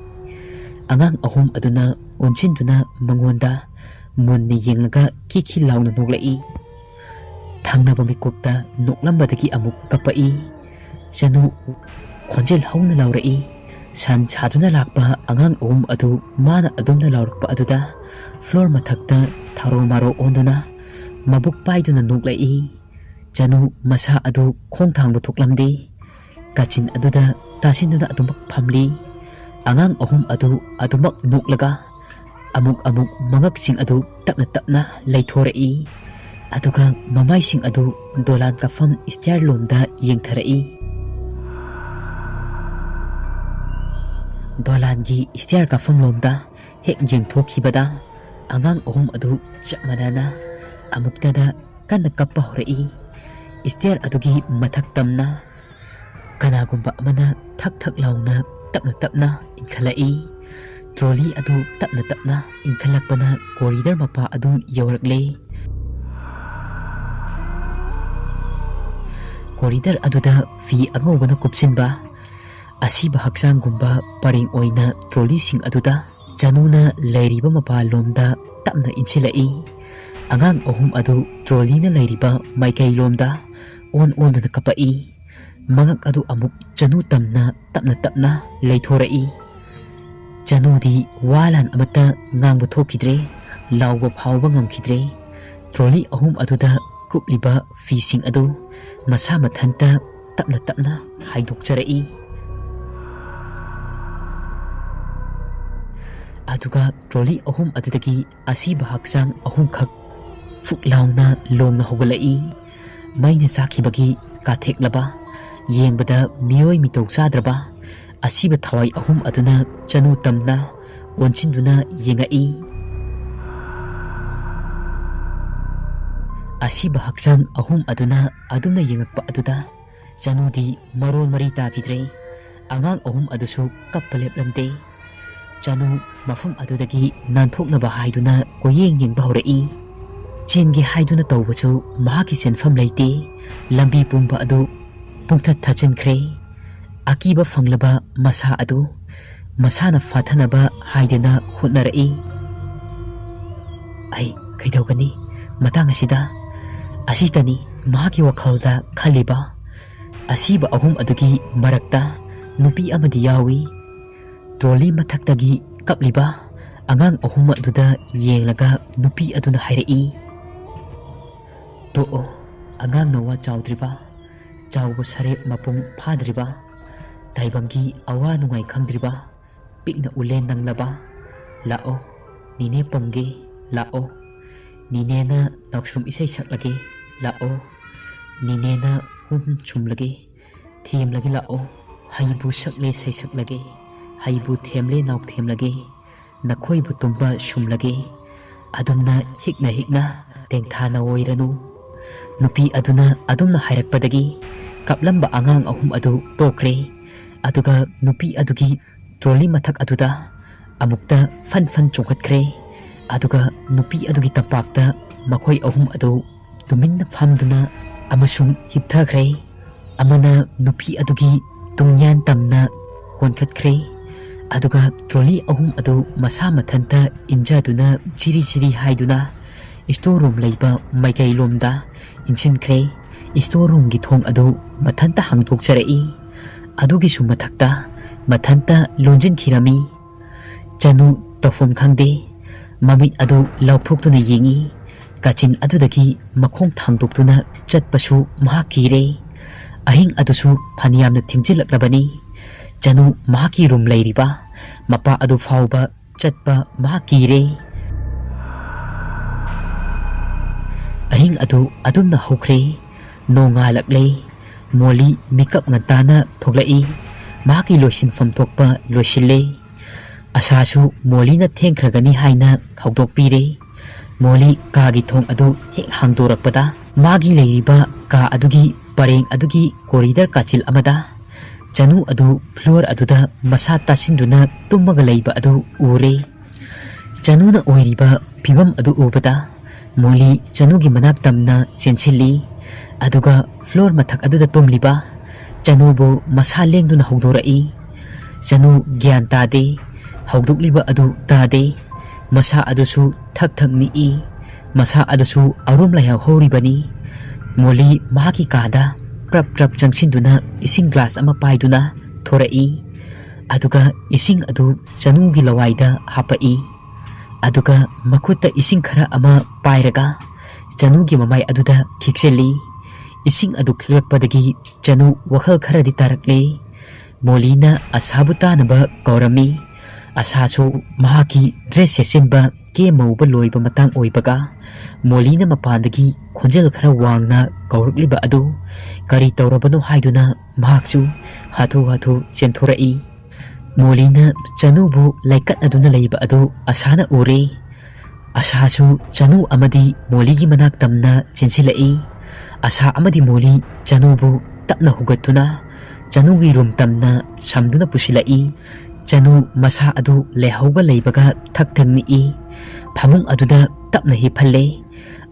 ꯑꯉꯥꯡ ꯑꯍꯨꯝ ꯑꯗꯨꯅ ꯑꯣꯟꯁꯤꯟꯗꯨꯅ ꯃꯉꯣꯟꯗ ꯃꯨꯟꯅ ꯌꯦꯡꯂꯒ ꯈꯤꯈꯤ ꯂꯥꯎꯅ ꯅꯣꯛꯂꯛꯏ꯫ ꯊꯪꯅꯕ ꯃꯤꯀꯨꯞꯇ ꯅꯣꯛꯂꯝꯕꯗꯒꯤ ꯑꯃꯨꯛ ꯀꯞꯄꯛꯏ꯫ ꯆꯅꯨ ꯈꯣꯟꯖꯦꯜ ꯍꯧꯅ ꯂꯥꯎꯔꯛꯏ꯫ ꯁꯟ ꯁꯥꯗꯨꯅ ꯂꯥꯛꯄ ꯑꯉꯥꯡ ꯑꯍꯨꯝ ꯑꯗꯨ ꯃꯥꯅ ꯑꯗꯨꯝꯅ ꯂꯥꯎꯔꯛꯄ ꯑꯗꯨꯗ floor ꯃꯊꯛꯇ ꯊꯥꯔꯣ ꯃꯥꯔꯣ ꯑꯣꯟꯗꯨꯅ ꯃꯕꯨꯛ ꯄꯥꯏꯗꯨꯅ ꯅꯣꯛꯂꯛꯏ꯫ ꯆꯅꯨ ꯃꯁꯥ ꯑꯗꯨ ꯈꯣꯡ ꯊꯥꯡꯕ ꯊꯣꯛꯂꯝꯗꯦ꯫ ꯀꯥꯆꯤꯟ ꯑꯗꯨꯗ ꯇꯥꯁꯤꯟꯗꯨꯅ ꯑꯗꯨꯃꯛ ꯐꯝꯂꯤ꯫ ꯑꯉꯥꯡ ꯑꯍꯨꯝ ꯑꯗꯨ ꯑꯗꯨꯃꯛ ꯅꯣꯛꯂꯒ ꯑꯃꯨꯛ ꯑꯃꯨꯛ ꯃꯉꯛꯁꯤꯡ ꯑꯗꯨ ꯇꯞꯅ ꯇꯞꯅ ꯂꯩꯊꯣꯔꯛꯏ꯫ ꯑꯗꯨꯒ ꯃꯃꯥꯏꯁꯤꯡ ꯑꯗꯨ ꯗꯣꯂꯥꯟ ꯀꯥꯐꯝ stair ꯂꯣꯝꯗ ꯌꯦꯡꯊꯔꯛꯏ꯫ ꯗꯣꯂꯥꯟꯒꯤ stair ꯀꯥꯐꯝ ꯂꯣꯝꯗ ꯍꯦꯛ ꯌꯦꯡꯊꯣꯛꯈꯤꯕꯗ ꯑꯉꯥꯡ ꯑꯍꯨꯝ ꯑꯗꯨ ꯆꯞ ꯃꯥꯟꯅꯅ ꯑꯃꯨꯛꯇꯗ ꯀꯟꯅ ꯀꯞꯄ ꯍꯧꯔꯛꯏ꯫ Stair ꯑꯗꯨꯒꯤ ꯃꯊꯛ ꯇꯝꯅ ꯀꯅꯥꯒꯨꯝꯕ ꯑꯃꯅ ꯊꯛ ꯊꯛ ꯂꯥꯎꯅ ꯇꯞꯅ ꯇꯞꯅ ꯏꯟꯈꯠꯂꯛꯏ꯫ Trolley ꯑꯗꯨ ꯇꯞꯅ ꯇꯞꯅ ꯏꯟꯈꯠꯂꯛꯄꯅ corridor ꯃꯄꯥ ꯑꯗꯨ ꯌꯧꯔꯛꯂꯦ꯫ Corridor ꯑꯗꯨꯗ ꯐꯤ ꯑꯉꯧꯕꯅ ꯀꯨꯞꯁꯤꯟꯕ ꯑꯁꯤꯕ ꯍꯛꯆꯥꯡꯒꯨꯝꯕ ꯄꯔꯦꯡ ꯑꯣꯏꯅ trolleyꯁꯤꯡ ꯑꯗꯨꯗ ꯆꯅꯨꯅ ꯂꯩꯔꯤꯕ ꯃꯄꯥꯂꯣꯝꯗ ꯇꯞꯅ ꯏꯟꯁꯤꯜꯂꯛꯏ꯫ ꯑꯉꯥꯡ ꯑꯍꯨꯝ ꯑꯗꯨ trolleyꯅ ꯂꯩꯔꯤꯕ ꯃꯥꯏꯀꯩꯂꯣꯝꯗ ꯑꯣꯟ ꯑꯣꯟꯗꯨꯅ ꯀꯞꯄꯛꯏ꯫ ꯃꯉꯛ ꯑꯗꯨ ꯑꯃꯨꯛ ꯆꯅꯨ ꯇꯝꯅ ꯇꯞꯅ ꯇꯞꯅ ꯂꯩꯊꯣꯔꯛꯏ꯫ ꯆꯅꯨꯗꯤ ꯋꯥ ꯂꯥꯟ ꯑꯃꯠꯇ ꯉꯥꯡꯕ ꯊꯣꯛꯈꯤꯗ꯭ꯔꯦ, ꯂꯥꯎꯕ ꯐꯥꯎꯕ ꯉꯝꯈꯤꯗ꯭ꯔꯦ꯫ Trolley ꯑꯍꯨꯝ ꯑꯗꯨꯗ ꯀꯨꯞꯂꯤꯕ ꯐꯤꯁꯤꯡ ꯑꯗꯨ ꯃꯁꯥ ꯃꯊꯟꯇ ꯇꯞꯅ ꯇꯞꯅ ꯍꯥꯏꯗꯣꯛꯆꯔꯛꯏ꯫ ꯑꯗꯨꯒ trolley ꯑꯍꯨꯝ ꯑꯗꯨꯗꯒꯤ ꯑꯁꯤꯕ ꯍꯛꯆꯥꯡ ꯑꯍꯨꯝꯈꯛ ꯐꯨꯛ ꯂꯥꯎꯅ ꯂꯣꯡꯅ ꯍꯧꯒꯠꯂꯛꯏ꯫ ꯃꯩꯅ ꯆꯥꯛꯈꯤꯕꯒꯤ ꯀꯥꯊꯦꯛꯂꯕ ꯌꯦꯡꯕꯗ ꯃꯤꯑꯣꯏ ꯃꯤꯇꯧ ꯆꯥꯗ꯭ꯔꯕ ꯑꯁꯤꯕ ꯊꯋꯥꯏ ꯑꯍꯨꯝ ꯑꯗꯨꯅ ꯆꯅꯨ ꯇꯝꯅ ꯑꯣꯟꯁꯤꯟꯗꯨꯅ ꯌꯦꯡꯉꯛꯏ꯫ ꯑꯁꯤꯕ ꯍꯛꯆꯥꯡ ꯑꯍꯨꯝ ꯑꯗꯨꯅ ꯑꯗꯨꯝꯅ ꯌꯦꯡꯉꯛꯄ ꯑꯗꯨꯗ ꯆꯅꯨꯗꯤ ꯃꯔꯣꯟ ꯃꯔꯤ ꯇꯥꯈꯤꯗ꯭ꯔꯦ꯫ ꯑꯉꯥꯡ ꯑꯍꯨꯝ ꯑꯗꯨꯁꯨ ꯀꯞꯄ ꯂꯦꯞꯂꯝꯗꯦ꯫ ꯆꯅꯨ ꯃꯐꯝ ꯑꯗꯨꯗꯒꯤ ꯅꯥꯟꯊꯣꯛꯅꯕ ꯍꯥꯏꯗꯨꯅ ꯀꯣꯏꯌꯦꯡ ꯌꯦꯡꯕ ꯍꯧꯔꯛꯏ꯫ ꯆꯦꯟꯒꯦ ꯍꯥꯏꯗꯨꯅ ꯇꯧꯕꯁꯨ ꯃꯍꯥꯛꯀꯤ ꯆꯦꯟꯐꯝ ꯂꯩꯇꯦ꯫ ꯂꯝꯕꯤ ꯄꯨꯝꯕ ꯑꯗꯨ ꯄꯨꯡꯊꯠ ꯊꯠꯆꯤꯟꯈ꯭ꯔꯦ꯫ ꯑꯀꯤꯕ ꯐꯪꯂꯕ ꯃꯁꯥ ꯑꯗꯨ ꯃꯁꯥꯅ ꯐꯥꯊꯅꯕ ꯍꯥꯏꯗꯅ ꯍꯣꯠꯅꯔꯛꯏ꯫ "ꯑꯩ ꯀꯩꯗꯧꯒꯅꯤ ꯃꯇꯥꯡ ꯑꯁꯤꯗ?" ꯑꯁꯤꯇꯅꯤ ꯃꯍꯥꯛꯀꯤ ꯋꯥꯈꯜꯗ ꯈꯜꯂꯤꯕ꯫ ꯑꯁꯤꯕ ꯑꯍꯨꯝ ꯑꯗꯨꯒꯤ ꯃꯔꯛꯇ ꯅꯨꯄꯤ ꯑꯃꯗꯤ ꯌꯥꯎꯏ꯫ ꯇ꯭ꯔꯣꯂꯤ ꯃꯊꯛꯇꯒꯤ ꯀꯞꯂꯤꯕ ꯑꯉꯥꯡ ꯑꯍꯨꯝ ꯑꯗꯨꯗ ꯌꯦꯡꯂꯒ ꯅꯨꯄꯤ ꯑꯗꯨꯅ ꯍꯥꯏꯔꯛꯏ, "ꯇꯣꯛꯑꯣ, ꯑꯉꯥꯡ ꯅꯋꯥ ꯆꯥꯎꯗ꯭ꯔꯤꯕ, ꯆꯥꯎꯕ ꯁꯔꯦꯞ ꯃꯄꯨꯡ ꯐꯥꯗ꯭ꯔꯤꯕ, ꯇꯥꯏꯕꯪꯒꯤ ꯑꯋꯥ ꯅꯨꯡꯉꯥꯏ ꯈꯪꯗ꯭ꯔꯤꯕ, ꯄꯤꯛꯅ ꯎꯂꯦꯟ ꯅꯪꯂꯕ, ꯂꯥꯛꯑꯣ, ꯅꯤꯅꯦ ꯄꯝꯒꯦ, ꯂꯥꯛꯑꯣ꯫ ꯅꯤꯅꯦꯅ ꯅꯥꯎꯁꯨꯝ ꯏꯁꯩ ꯁꯛꯂꯒꯦ, ꯂꯥꯛꯑꯣ꯫ ꯅꯤꯅꯦꯅ ꯍꯨꯝ ꯍꯨꯝ ꯁꯨꯝꯂꯒꯦ, ꯊꯦꯝꯂꯒꯦ, ꯂꯥꯛꯑꯣ꯫ ꯍꯩꯕꯨ ꯁꯛꯂꯦ ꯁꯩꯁꯛꯂꯒꯦ, ꯍꯩꯕꯨ ꯊꯦꯝꯂꯦ ꯅꯥꯎꯊꯦꯝꯂꯒꯦ, ꯅꯈꯣꯏꯕꯨ ꯇꯨꯝꯕ ꯁꯨꯝꯂꯒꯦ, ꯑꯗꯨꯝꯅ ꯍꯤꯛꯅ ꯍꯤꯛꯅ ꯇꯦꯡꯊꯥꯅ ꯑꯣꯏꯔꯅꯨ꯫" ꯅꯨꯄꯤ ꯑꯗꯨꯅ ꯑꯗꯨꯝꯅ ꯍꯥꯏꯔꯛꯄꯗꯒꯤ ꯀꯞꯂꯝꯕ ꯑꯉꯥꯡ ꯑꯍꯨꯝ ꯑꯗꯨ ꯇꯣꯛꯈ꯭ꯔꯦ꯫ ꯑꯗꯨꯒ ꯅꯨꯄꯤ ꯑꯗꯨꯒꯤ ꯇ꯭ꯔꯣꯂꯤ ꯃꯊꯛ ꯑꯗꯨꯗ ꯑꯃꯨꯛꯇ ꯐꯟ ꯐꯟ ꯆꯣꯡꯈꯠꯈ꯭ꯔꯦ꯫ ꯑꯗꯨꯒ ꯅꯨꯄꯤ ꯑꯗꯨꯒꯤ ꯇꯝꯄꯥꯛꯇ ꯃꯈꯣꯏ ꯑꯍꯨꯝ ꯑꯗꯨ ꯇꯨꯃꯤꯟꯅ ꯐꯝꯗꯨꯅ ꯑꯃꯁꯨꯡ ꯍꯤꯞꯊꯈ꯭ꯔꯦ꯫ ꯑꯃꯅ ꯅꯨꯄꯤ ꯑꯗꯨꯒꯤ ꯇꯨꯡꯌꯥꯟ ꯇꯝꯅ ꯍꯣꯟꯈꯠꯈ꯭ꯔꯦ꯫ ꯑꯗꯨꯒ ꯇ꯭ꯔꯣꯂꯤ ꯑꯍꯨꯝ ꯑꯗꯨ ꯃꯁꯥ ꯃꯊꯟꯇ ꯏꯟꯖꯗꯨꯅ ꯖꯤꯔꯤ ꯖꯤꯔꯤ ꯍꯥꯏꯗꯨꯅ ꯁ꯭ꯇꯣꯔ ꯔꯨꯝ ꯂꯩꯕ ꯃꯥꯏꯀꯩꯂꯣꯝꯗ ꯏꯟꯁꯤꯟꯈ꯭ꯔꯦ꯫ ꯁ꯭ꯇꯣꯔ ꯔꯨꯝꯒꯤ ꯊꯣꯡ ꯑꯗꯨ ꯃꯊꯟꯇ ꯍꯥꯡꯗꯣꯛꯆꯔꯛꯏ꯫ ꯑꯗꯨꯒꯤꯁꯨ ꯃꯊꯛꯇ ꯃꯊꯟꯇ ꯂꯣꯟꯁꯤꯟꯈꯤꯔꯝꯃꯤ꯫ ꯆꯅꯨ ꯇꯧꯐꯝ ꯈꯪꯗꯦ꯫ ꯃꯃꯤꯠ ꯑꯗꯨ ꯂꯥꯎꯊꯣꯛꯇꯨꯅ ꯌꯦꯡꯏ꯫ ꯀꯥꯆꯤꯟ ꯑꯗꯨꯗꯒꯤ ꯃꯈꯣꯡ ꯊꯥꯡꯗꯣꯛꯇꯨꯅ ꯆꯠꯄꯁꯨ ꯃꯍꯥꯛ ꯀꯤꯔꯦ꯫ ꯑꯍꯤꯡ ꯑꯗꯨꯁꯨ ꯐꯅꯌꯥꯝꯅ ꯊꯦꯡꯖꯤꯜꯂꯛꯂꯕꯅꯤ꯫ ꯆꯅꯨ ꯃꯍꯥꯛꯀꯤ ꯔꯨꯝ ꯂꯩꯔꯤꯕ ꯃꯄꯥ ꯑꯗꯨ ꯐꯥꯎꯕ ꯆꯠꯄ ꯃꯍꯥꯛ ꯀꯤꯔꯦ꯫ ꯑꯍꯤꯡ ꯑꯗꯨ ꯑꯗꯨꯝꯅ ꯍꯧꯈ꯭ꯔꯦ꯫ ꯅꯣꯡꯉꯥꯜꯂꯛꯂꯦ꯫ ꯃꯣꯂꯤ ꯃꯤꯀꯞ ꯉꯟꯇꯥꯅ ꯊꯣꯛꯂꯛꯏ꯫ ꯃꯍꯥꯛꯀꯤ ꯂꯣꯏꯁꯤꯟꯐꯝ ꯊꯣꯛꯄ ꯂꯣꯏꯁꯤꯜꯂꯦ꯫ ꯑꯁꯥꯁꯨ ꯃꯣꯂꯤꯅ ꯊꯦꯡꯈ꯭ꯔꯒꯅꯤ ꯍꯥꯏꯅ ꯍꯧꯗꯣꯛꯄꯤꯔꯦ꯫ ꯃꯣꯂꯤ ꯀꯥꯒꯤ ꯊꯣꯡ ꯑꯗꯨ ꯍꯦꯛ ꯍꯥꯡꯗꯣꯔꯛꯄꯗ, ꯃꯥꯒꯤ ꯂꯩꯔꯤꯕ ꯀꯥ ꯑꯗꯨꯒꯤ ꯄꯔꯦꯡ ꯑꯗꯨꯒꯤ ꯀꯣꯔꯤꯗꯔ ꯀꯥꯆꯤꯜ ꯑꯃꯗ ꯆꯅꯨ ꯑꯗꯨ ꯐ꯭ꯂꯣꯔ ꯑꯗꯨꯗ ꯃꯁꯥ ꯇꯥꯁꯤꯟꯗꯨꯅ ꯇꯨꯝꯃꯒ ꯂꯩꯕ ꯑꯗꯨ ꯎꯔꯦ꯫ ꯆꯅꯨꯅ ꯑꯣꯏꯔꯤꯕ ꯐꯤꯕꯝ ꯑꯗꯨ ꯎꯕꯗ, ꯃꯣꯂꯤ ꯆꯅꯨꯒꯤ ꯃꯅꯥꯛ ꯇꯝꯅ ꯆꯦꯟꯁꯤꯜꯂꯤ꯫ ꯑꯗꯨꯒ ꯐ꯭ꯂꯣꯔ ꯃꯊꯛ ꯑꯗꯨꯗ ꯇꯨꯝꯂꯤꯕ ꯆꯅꯨꯕꯨ ꯃꯁꯥ ꯂꯦꯡꯗꯨꯅ ꯍꯧꯗꯣꯔꯛꯏ꯫ ꯆꯅꯨ ꯒ꯭ꯌꯥꯟ ꯇꯥꯗꯦ꯫ ꯍꯧꯗꯣꯛꯂꯤꯕ ꯑꯗꯨ ꯇꯥꯗꯦ꯫ ꯃꯁꯥ ꯑꯗꯨꯁꯨ ꯊꯛ ꯊꯛ ꯅꯤꯛꯏ꯫ ꯃꯁꯥ ꯑꯗꯨꯁꯨ ꯑꯔꯨꯝ ꯂꯥꯏꯍꯧ ꯍꯧꯔꯤꯕꯅꯤ꯫ ꯃꯣꯂꯤ ꯃꯍꯥꯛꯀꯤ ꯀꯥꯗ ꯄ꯭ꯔꯞ ꯄ꯭ꯔꯞ ꯆꯪꯁꯤꯟꯗꯨꯅ ꯏꯁꯤꯡ ꯒ꯭ꯂꯥꯁ ꯑꯃ ꯄꯥꯏꯗꯨꯅ ꯊꯣꯔꯛꯏ꯫ ꯑꯗꯨꯒ ꯏꯁꯤꯡ ꯑꯗꯨ ꯆꯅꯨꯒꯤ ꯂꯋꯥꯏꯗ ꯍꯥꯞꯄꯛꯏ꯫ ꯑꯗꯨꯒ ꯃꯈꯨꯠꯇ ꯏꯁꯤꯡ ꯈꯔ ꯑꯃ ꯄꯥꯏꯔꯒ ꯆꯅꯨꯒꯤ ꯃꯃꯥꯏ ꯑꯗꯨꯗ ꯈꯤꯛꯆꯜꯂꯤ꯫ ꯏꯁꯤꯡ ꯑꯗꯨ ꯈꯤꯛꯂꯛꯄꯗꯒꯤ ꯆꯅꯨ ꯋꯥꯈꯜ ꯈꯔꯗꯤ ꯇꯥꯔꯛꯂꯦ꯫ ꯃꯣꯂꯤꯅ ꯑꯁꯥꯕꯨ ꯇꯥꯅꯕ ꯀꯧꯔꯝꯃꯤ꯫ ꯑꯁꯥꯁꯨ ꯃꯍꯥꯛꯀꯤ ꯗ꯭ꯔꯦꯁ ꯁꯦꯠꯆꯤꯟꯕ ꯀꯦ ꯃꯧꯕ ꯂꯣꯏꯕ ꯃꯇꯥꯡ ꯑꯣꯏꯕꯒ, ꯃꯣꯂꯤꯅ ꯃꯄꯥꯟꯗꯒꯤ ꯈꯣꯟꯖꯦꯜ ꯈꯔ ꯋꯥꯡꯅ ꯀꯧꯔꯛꯂꯤꯕ ꯑꯗꯨ ꯀꯔꯤ ꯇꯧꯔꯕꯅꯣ ꯍꯥꯏꯗꯨꯅ ꯃꯍꯥꯛꯁꯨ ꯍꯥꯊꯨ ꯍꯥꯊꯨ ꯆꯦꯟꯊꯣꯔꯛꯏ꯫ ꯃꯣꯂꯤꯅ ꯆꯅꯨꯕꯨ ꯂꯩꯀꯠꯅꯗꯨꯅ ꯂꯩꯕ ꯑꯗꯨ ꯑꯁꯥꯅ ꯎꯔꯦ꯫ ꯑꯁꯥꯁꯨ ꯆꯅꯨ ꯑꯃꯗꯤ ꯃꯣꯂꯤꯒꯤ ꯃꯅꯥꯛ ꯇꯝꯅ ꯆꯦꯟꯁꯤꯜꯂꯛꯏ꯫ ꯑꯁꯥ ꯑꯃꯗꯤ ꯃꯣꯂꯤ ꯆꯅꯨꯕꯨ ꯇꯞꯅ ꯍꯨꯒꯠꯇꯨꯅ ꯆꯅꯨꯒꯤ ꯔꯨꯝ ꯇꯝꯅ ꯁꯝꯗꯨꯅ ꯄꯨꯁꯤꯜꯂꯛꯏ꯫ ꯆꯅꯨ ꯃꯁꯥ ꯑꯗꯨ ꯂꯩꯍꯧꯒ ꯂꯩꯕꯒ ꯊꯛ ꯊꯛ ꯅꯤꯛꯏ꯫ ꯐꯃꯨꯡ ꯑꯗꯨꯗ ꯇꯞꯅ ꯍꯤꯞꯍꯜꯂꯦ꯫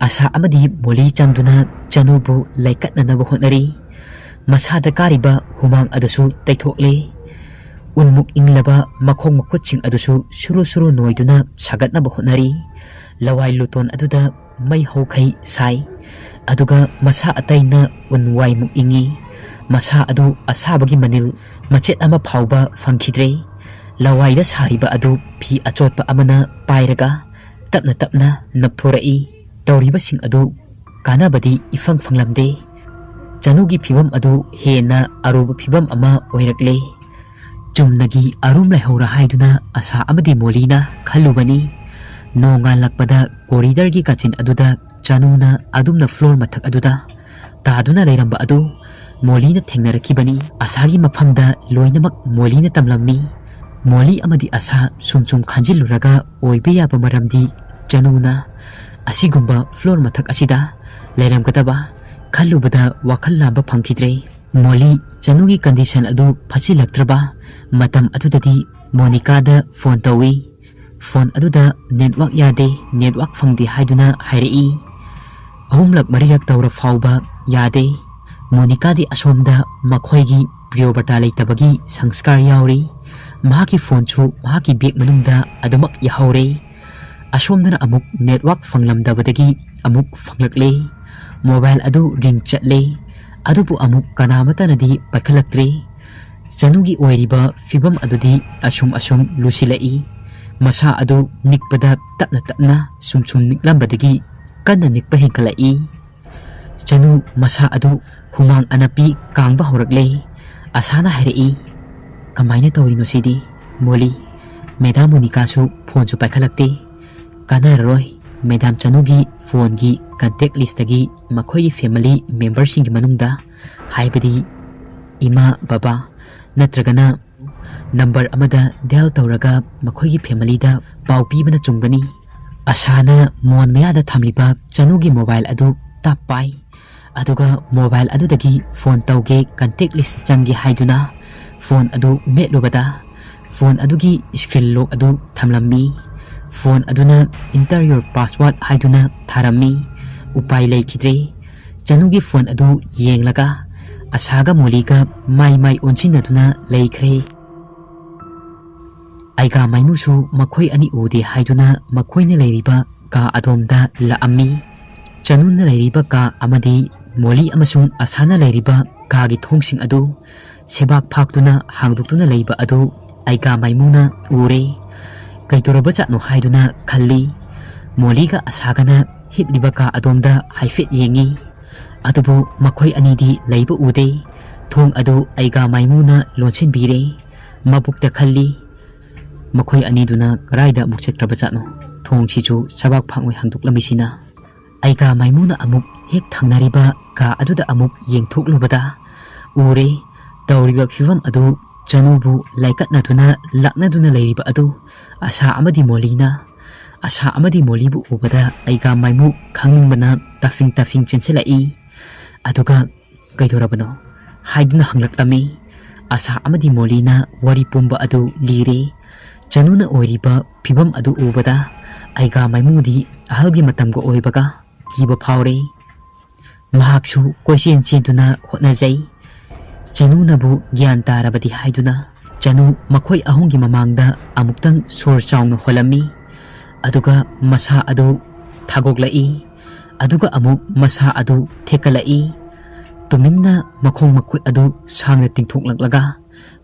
ꯑꯁꯥ ꯑꯃꯗꯤ ꯃꯣꯂꯤ ꯆꯪꯗꯨꯅ ꯆꯅꯨꯕꯨ ꯂꯩꯀꯠꯅꯅꯕ ꯍꯣꯠꯅꯔꯤ꯫ ꯃꯁꯥꯗ ꯀꯥꯔꯤꯕ ꯍꯨꯃꯥꯡ ꯑꯗꯨꯁꯨ ꯇꯩꯊꯣꯛꯂꯦ꯫ ꯎꯟꯃꯨꯛ ꯏꯪꯂꯕ ꯃꯈꯣꯡ ꯃꯈꯨꯠꯁꯤꯡ ꯑꯗꯨꯁꯨ ꯁꯨꯔꯨ ꯁꯨꯔꯨ ꯅꯣꯏꯗꯨꯅ ꯁꯥꯒꯠꯅꯕ ꯍꯣꯠꯅꯔꯤ꯫ ꯂꯋꯥꯏ ꯂꯨꯇꯣꯟ ꯑꯗꯨꯗ ꯃꯩ ꯍꯧꯈꯩ ꯁꯥꯏ꯫ ꯑꯗꯨꯒ ꯃꯁꯥ ꯑꯇꯩꯅ ꯎꯟ ꯋꯥꯏꯃꯨꯛ ꯏꯪꯉꯤ꯫ ꯃꯁꯥ ꯑꯗꯨ ꯑꯁꯥꯕꯒꯤ ꯃꯅꯤꯜ ꯃꯆꯦꯠ ꯑꯃ ꯐꯥꯎꯕ ꯐꯪꯈꯤꯗ꯭ꯔꯦ꯫ ꯂꯋꯥꯏꯗ ꯁꯥꯔꯤꯕ ꯑꯗꯨ ꯐꯤ ꯑꯆꯣꯠꯄ ꯑꯃꯅ ꯄꯥꯏꯔꯒ ꯇꯞꯅ ꯇꯞꯅ ꯅꯞꯊꯣꯔꯛꯏ꯫ ꯇꯧꯔꯤꯕꯁꯤꯡ ꯑꯗꯨ ꯀꯥꯟꯅꯕꯗꯤ ꯏꯐꯪ ꯐꯪꯂꯝꯗꯦ꯫ ꯆꯅꯨꯒꯤ ꯐꯤꯕꯝ ꯑꯗꯨ ꯍꯦꯟꯅ ꯑꯔꯨꯕ ꯐꯤꯕꯝ ꯑꯃ ꯑꯣꯏꯔꯛꯂꯦ꯫ ꯆꯨꯝꯅꯒꯤ ꯑꯔꯨꯝ ꯂꯩꯍꯧꯔ ꯍꯥꯏꯗꯨꯅ ꯑꯁꯥ ꯑꯃꯗꯤ ꯃꯣꯂꯤꯅ ꯈꯜꯂꯨꯕꯅꯤ꯫ ꯅꯣꯡꯉꯥꯜꯂꯛꯄꯗ ꯀꯣꯔꯤꯗꯔꯒꯤ ꯀꯥꯆꯤꯟ ꯑꯗꯨꯗ ꯆꯅꯨꯅ ꯑꯗꯨꯝꯅ ꯐ꯭ꯂꯣꯔ ꯃꯊꯛ ꯑꯗꯨꯗ ꯇꯥꯗꯨꯅ ꯂꯩꯔꯝꯕ ꯑꯗꯨ ꯃꯣꯂꯤꯅ ꯊꯦꯡꯅꯔꯛꯈꯤꯕꯅꯤ꯫ ꯑꯁꯥꯒꯤ ꯃꯐꯝꯗ ꯂꯣꯏꯅꯃꯛ ꯃꯣꯂꯤꯅ ꯇꯝꯂꯝꯃꯤ꯫ ꯃꯣꯂꯤ ꯑꯃꯗꯤ ꯑꯁꯥ ꯁꯨꯝ ꯁꯨꯝ ꯈꯟꯖꯤꯜꯂꯨꯔꯒ ꯑꯣꯏꯕ ꯌꯥꯕ ꯃꯔꯝꯗꯤ ꯆꯅꯨꯅ ꯑꯁꯤꯒꯨꯝꯕ floor ꯃꯊꯛ ꯑꯁꯤꯗ ꯂꯩꯔꯝꯒꯗꯕ ꯈꯜꯂꯨꯕꯗ ꯋꯥꯈꯜ ꯂꯥꯝꯕ ꯐꯪꯈꯤꯗ꯭ꯔꯦ꯫ ꯃꯣꯂꯤ ꯆꯅꯨꯒꯤ condition ꯑꯗꯨ ꯐꯠꯁꯤꯜꯂꯛꯇ꯭ꯔꯕ ꯃꯇꯝ ꯑꯗꯨꯗꯗꯤ ꯃꯣꯅꯤꯀꯥꯗ phone ꯇꯧꯏ꯫ Phone ꯑꯗꯨꯗ network ꯌꯥꯗꯦ, network ꯐꯪꯗꯦ ꯍꯥꯏꯗꯨꯅ ꯍꯥꯏꯔꯛꯏ꯫ ꯑꯍꯨꯝꯂꯛ ꯃꯔꯤꯔꯛ ꯇꯧꯔ ꯐꯥꯎꯕ ꯌꯥꯗꯦ꯫ ꯃꯣꯅꯤꯀꯥꯗꯤ ꯑꯁꯣꯝꯗ ꯃꯈꯣꯏꯒꯤ ꯄ꯭ꯔꯤꯌꯣꯕ꯭ꯔꯇꯥ ꯂꯩꯇꯕꯒꯤ ꯁꯪꯁꯀꯥꯔ ꯌꯥꯎꯔꯤ꯫ ꯃꯍꯥꯛꯀꯤ phoneꯁꯨ ꯃꯍꯥꯛꯀꯤ bag ꯃꯅꯨꯡꯗ ꯑꯗꯨꯃꯛ ꯌꯥꯍꯧꯔꯦ꯫ ꯑꯁꯣꯝꯗꯅ ꯑꯃꯨꯛ network ꯐꯪꯂꯝꯗꯕꯗꯒꯤ ꯑꯃꯨꯛ ꯐꯪꯂꯛꯂꯦ꯫ Mobile ꯑꯗꯨ ring ꯆꯠꯂꯦ꯫ ꯑꯗꯨꯕꯨ ꯑꯃꯨꯛ ꯀꯅꯥꯃꯠꯇꯅꯗꯤ ꯄꯥꯏꯈꯠꯂꯛꯇ꯭ꯔꯦ꯫ ꯆꯅꯨꯒꯤ ꯑꯣꯏꯔꯤꯕ ꯐꯤꯕꯝ ꯑꯗꯨꯗꯤ ꯑꯁꯨꯝ ꯑꯁꯨꯝ ꯂꯨꯁꯤꯜꯂꯛꯏ꯫ ꯃꯁꯥ ꯑꯗꯨ ꯅꯤꯛꯄꯗ ꯇꯞꯅ ꯇꯞꯅ ꯁꯨꯝ ꯁꯨꯝ ꯅꯤꯛꯂꯝꯕꯗꯒꯤ ꯀꯟꯅ ꯅꯤꯛꯄ ꯍꯦꯟꯒꯠꯂꯛꯏ꯫ ꯆꯅꯨ ꯃꯁꯥ ꯑꯗꯨ ꯍꯨꯃꯥꯡ ꯑꯅꯞꯄꯤ ꯀꯥꯡꯕ ꯍꯧꯔꯛꯂꯦ꯫ ꯑꯁꯥꯅ ꯍꯥꯏꯔꯛꯏ, "ꯀꯃꯥꯏꯅ ꯇꯧꯔꯤꯅꯣ ꯁꯤꯗꯤ? ꯃꯣꯂꯤ, ꯃꯦꯗꯥꯝ ꯃꯣꯅꯤꯀꯥꯁꯨ phoneꯁꯨ ꯄꯥꯏꯈꯠꯂꯛꯇꯦ꯫ ꯀꯥꯟꯅꯔꯔꯣꯏ꯫ ꯃꯦꯗꯥꯝ ꯆꯅꯨꯒꯤ phoneꯒꯤ contact listꯇꯒꯤ ꯃꯈꯣꯏꯒꯤ family memberꯁꯤꯡꯒꯤ ꯃꯅꯨꯡꯗ, ꯍꯥꯏꯕꯗꯤ ꯏꯃꯥ, ꯕꯕꯥ ꯅꯠꯇ꯭ꯔꯒꯅ number ꯑꯃꯗ dial ꯇꯧꯔꯒ ꯃꯈꯣꯏꯒꯤ familyꯗ ꯄꯥꯎ ꯄꯤꯕꯅ ꯆꯨꯝꯒꯅꯤ꯫" ꯑꯁꯥꯅ ꯃꯣꯟ ꯃꯌꯥꯗ ꯊꯝꯂꯤꯕ ꯆꯅꯨꯒꯤ mobile ꯑꯗꯨ ꯇꯞ ꯄꯥꯏ꯫ ꯑꯗꯨꯒ mobile ꯑꯗꯨꯗꯒꯤ phone ꯇꯧꯒꯦ, contact listꯇ ꯆꯪꯒꯦ ꯍꯥꯏꯗꯨꯅ phone ꯑꯗꯨ ꯃꯦꯠꯂꯨꯕꯗ, phone ꯑꯗꯨꯒꯤ screen lock ꯑꯗꯨ ꯊꯝꯂꯝꯃꯤ꯫ Phone ꯑꯗꯨꯅ "Enter your password" ꯍꯥꯏꯗꯨꯅ ꯊꯥꯔꯝꯃꯤ꯫ ꯎꯄꯥꯏ ꯂꯩꯈꯤꯗ꯭ꯔꯦ꯫ ꯆꯅꯨꯒꯤ phone ꯑꯗꯨ ꯌꯦꯡꯂꯒ ꯑꯁꯥꯒ ꯃꯣꯂꯤꯒ ꯃꯥꯏ ꯃꯥꯏ ꯑꯣꯟꯁꯤꯟꯅꯗꯨꯅ ꯂꯩꯈ꯭ꯔꯦ꯫ ꯑꯩꯒꯥ ꯃꯥꯏꯃꯨꯁꯨ ꯃꯈꯣꯏ ꯑꯅꯤ ꯎꯗꯦ ꯍꯥꯏꯗꯨꯅ ꯃꯈꯣꯏꯅ ꯂꯩꯔꯤꯕ ꯀꯥ ꯑꯗꯣꯝꯗ ꯂꯥꯛꯑꯝꯃꯤ꯫ ꯆꯅꯨꯅ ꯂꯩꯔꯤꯕ ꯀꯥ ꯑꯃꯗꯤ ꯃꯣꯂꯤ ꯑꯃꯁꯨꯡ ꯑꯁꯥꯅ ꯂꯩꯔꯤꯕ ꯀꯥꯒꯤ ꯊꯣꯡꯁꯤꯡ ꯑꯗꯨ ꯁꯦꯕꯥꯛ ꯐꯥꯛꯇꯨꯅ ꯍꯥꯡꯗꯣꯛꯇꯨꯅ ꯂꯩꯕ ꯑꯗꯨ ꯑꯩꯒꯥ ꯃꯥꯏꯃꯨꯅ ꯎꯔꯦ꯫ ꯀꯩꯗꯧꯔꯕꯖꯥꯠꯅꯣ ꯍꯥꯏꯗꯨꯅ ꯈꯜꯂꯤ꯫ ꯃꯣꯂꯤꯒ ꯑꯁꯥꯒꯅ ꯍꯤꯞꯂꯤꯕ ꯀꯥ ꯑꯗꯣꯝꯗ ꯍꯥꯏꯐꯦꯠ ꯌꯦꯡꯉꯤ꯫ ꯑꯗꯨꯕꯨ ꯃꯈꯣꯏ ꯑꯅꯤꯗꯤ ꯂꯩꯕ ꯎꯗꯦ꯫ ꯊꯣꯡ ꯑꯗꯨ ꯑꯩꯒꯥ ꯃꯥꯏꯃꯨꯅ ꯂꯣꯟꯁꯤꯟꯕꯤꯔꯦ꯫ ꯃꯕꯨꯛꯇ ꯈꯜꯂꯤ, "ꯃꯈꯣꯏ ꯑꯅꯤꯗꯨꯅ ꯀꯗꯥꯏꯗ ꯑꯃꯨꯛ ꯆꯠꯈ꯭ꯔꯕꯖꯥꯠꯅꯣ? ꯊꯣꯡꯁꯤꯁꯨ ꯁꯕꯥꯛ ꯐꯥꯛꯉꯣꯏ ꯍꯥꯡꯗꯣꯛꯂꯝꯃꯤꯁꯤꯅ?" ꯑꯩꯒꯥ ꯃꯥꯏꯃꯨꯅ ꯑꯃꯨꯛ ꯍꯦꯛ ꯊꯪꯅꯔꯤꯕ ꯀꯥ ꯑꯗꯨꯗ ꯑꯃꯨꯛ ꯌꯦꯡꯊꯣꯛꯂꯨꯕꯗ, ꯎꯔꯦ꯫ ꯇꯧꯔꯤꯕ ꯐꯤꯕꯝ ꯑꯗꯨ, ꯆꯅꯨꯕꯨ ꯂꯥꯏꯀꯠꯅꯗꯨꯅ ꯂꯥꯛꯅꯗꯨꯅ ꯂꯩꯔꯤꯕ ꯑꯗꯨ ꯑꯁꯥ ꯑꯃꯗꯤ ꯃꯣꯂꯤꯅ, ꯑꯁꯥ ꯑꯃꯗꯤ ꯃꯣꯂꯤꯕꯨ ꯎꯕꯗ ꯑꯩꯒꯥ ꯃꯥꯏꯃꯨ ꯈꯪꯅꯤꯡꯕꯅ ꯇꯥꯐꯤꯡ ꯇꯥꯐꯤꯡ ꯆꯦꯟꯁꯤꯜꯂꯛꯏ꯫ ꯑꯗꯨꯒ "ꯀꯩꯗꯧꯔꯕꯅꯣ?" ꯍꯥꯏꯗꯨꯅ ꯍꯪꯂꯛꯂꯝꯃꯤ꯫ ꯑꯁꯥ ꯑꯃꯗꯤ ꯃꯣꯂꯤꯅ ꯋꯥꯔꯤ ꯄꯨꯝꯕ ꯑꯗꯨ ꯂꯤꯔꯦ꯫ ꯆꯅꯨꯅ ꯑꯣꯏꯔꯤꯕ ꯐꯤꯕꯝ ꯑꯗꯨ ꯎꯕꯗ ꯑꯩꯒꯥ ꯃꯥꯏꯃꯨꯗꯤ ꯑꯍꯜꯒꯤ ꯃꯇꯝꯒ ꯑꯣꯏꯕꯒ ꯀꯤꯕ ꯐꯥꯎꯔꯦ꯫ ꯃꯍꯥꯛꯁꯨ ꯀꯣꯏꯆꯦꯟ ꯆꯦꯟꯗꯨꯅ ꯍꯣꯠꯅꯖꯩ꯫ ꯆꯅꯨꯅꯕꯨ ꯒ꯭ꯌꯥꯟ ꯇꯥꯔꯕꯗꯤ ꯍꯥꯏꯗꯨꯅ ꯆꯅꯨ ꯃꯈꯣꯏ ꯑꯍꯨꯝꯒꯤ ꯃꯃꯥꯡꯗ ꯑꯃꯨꯛꯇꯪ ꯁꯣꯔ ꯆꯥꯎꯅ ꯍꯣꯜꯂꯝꯃꯤ꯫ ꯑꯗꯨꯒ ꯃꯁꯥ ꯑꯗꯨ ꯊꯥꯒꯣꯛꯂꯛꯏ꯫ ꯑꯗꯨꯒ ꯑꯃꯨꯛ ꯃꯁꯥ ꯑꯗꯨ ꯊꯦꯛꯀꯠꯂꯛꯏ꯫ ꯇꯨꯃꯤꯟꯅ ꯃꯈꯣꯡ ꯃꯈꯨꯠ ꯑꯗꯨ ꯁꯥꯡꯅ ꯇꯤꯡꯊꯣꯛꯂꯛꯂꯒ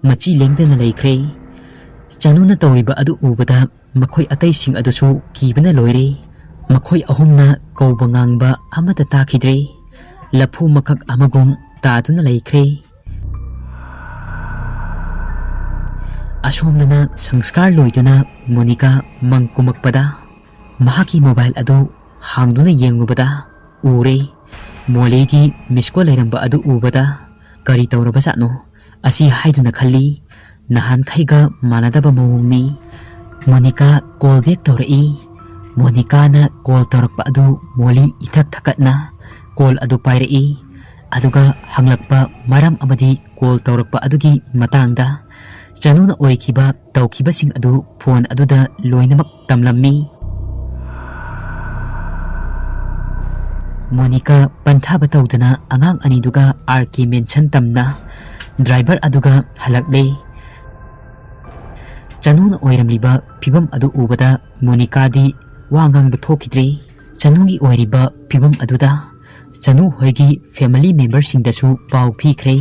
ꯃꯆꯤ ꯂꯦꯡꯗꯅ ꯂꯩꯈ꯭ꯔꯦ꯫ ꯆꯅꯨꯅ ꯇꯧꯔꯤꯕ ꯑꯗꯨ ꯎꯕꯗ ꯃꯈꯣꯏ ꯑꯇꯩꯁꯤꯡ ꯑꯗꯨꯁꯨ ꯀꯤꯕꯅ ꯂꯣꯏꯔꯦ꯫ ꯃꯈꯣꯏ ꯑꯍꯨꯝꯅ ꯀꯧꯕ ꯉꯥꯡꯕ ꯑꯃꯠꯇ ꯇꯥꯈꯤꯗ꯭ꯔꯦ꯫ ꯂꯐꯨ ꯃꯀꯛ ꯑꯃꯒꯨꯝ ꯇꯥꯗꯨꯅ ꯂꯩꯈ꯭ꯔꯦ꯫ ꯑꯁꯣꯝꯗꯅ ꯁꯪꯁꯀꯥꯔ ꯂꯣꯏꯗꯨꯅ ꯃꯣꯅꯤꯀꯥ ꯃꯪ ꯀꯨꯝꯃꯛꯄꯗ ꯃꯍꯥꯛꯀꯤ ꯃꯣꯕꯥꯏꯜ ꯑꯗꯨ ꯍꯥꯡꯗꯨꯅ ꯌꯦꯡꯂꯨꯕꯗ ꯎꯔꯦ꯫ ꯃꯣꯂꯤꯒꯤ ꯃꯤꯁ ꯀꯣꯜ ꯂꯩꯔꯝꯕ ꯑꯗꯨ ꯎꯕꯗ "ꯀꯔꯤ ꯇꯧꯔꯕꯖꯥꯠꯅꯣ?" ꯑꯁꯤ ꯍꯥꯏꯗꯨꯅ ꯈꯜꯂꯤ꯫ ꯅꯍꯥꯟꯈꯩꯒ ꯃꯥꯟꯅꯗꯕ ꯃꯑꯣꯡꯅꯤ꯫ ꯃꯣꯅꯤꯀꯥ ꯀꯣꯜ ꯕꯦꯛ ꯇꯧꯔꯛꯏ꯫ ꯃꯣꯅꯤꯀꯥꯅ ꯀꯣꯜ ꯇꯧꯔꯛꯄ ꯑꯗꯨ ꯃꯣꯂꯤ ꯏꯊꯛ ꯊꯛꯀꯠꯅ ꯀꯣꯜ ꯑꯗꯨ ꯄꯥꯏꯔꯛꯏ꯫ ꯑꯗꯨꯒ ꯍꯪꯂꯛꯄ ꯃꯔꯝ ꯑꯃꯗꯤ ꯀꯣꯜ ꯇꯧꯔꯛꯄ ꯑꯗꯨꯒꯤ ꯃꯇꯥꯡꯗ ꯆꯅꯨꯅ ꯑꯣꯏꯈꯤꯕ ꯇꯧꯈꯤꯕꯁꯤꯡ ꯑꯗꯨ ꯐꯣꯟ ꯑꯗꯨꯗ ꯂꯣꯏꯅꯃꯛ ꯇꯝꯂꯝꯃꯤ꯫ ꯃꯣꯅꯤꯀꯥ ꯄꯟꯊꯥꯕ ꯇꯧꯗꯅ ꯑꯉꯥꯡ ꯑꯅꯤꯗꯨꯒ ꯑꯥꯔ ꯀꯦ ꯃꯦꯟꯁꯟ ꯇꯝꯅ ꯗ꯭ꯔꯥꯏꯚꯔ ꯑꯗꯨꯒ ꯍꯜꯂꯛꯂꯦ꯫ ꯆꯅꯨꯅ ꯑꯣꯏꯔꯝꯂꯤꯕ ꯐꯤꯕꯝ ꯑꯗꯨ ꯎꯕꯗ ꯃꯣꯅꯤꯀꯥꯗꯤ ꯋꯥ ꯉꯥꯡꯕ ꯊꯣꯛꯈꯤꯗ꯭ꯔꯦ꯫ ꯆꯅꯨꯒꯤ ꯑꯣꯏꯔꯤꯕ ꯐꯤꯕꯝ ꯑꯗꯨꯗ ꯆꯅꯨ ꯍꯣꯏꯒꯤ ꯐꯦꯃꯤꯂꯤ ꯃꯦꯝꯕꯔꯁꯤꯡꯗꯁꯨ ꯄꯥꯎ ꯄꯤꯈ꯭ꯔꯦ꯫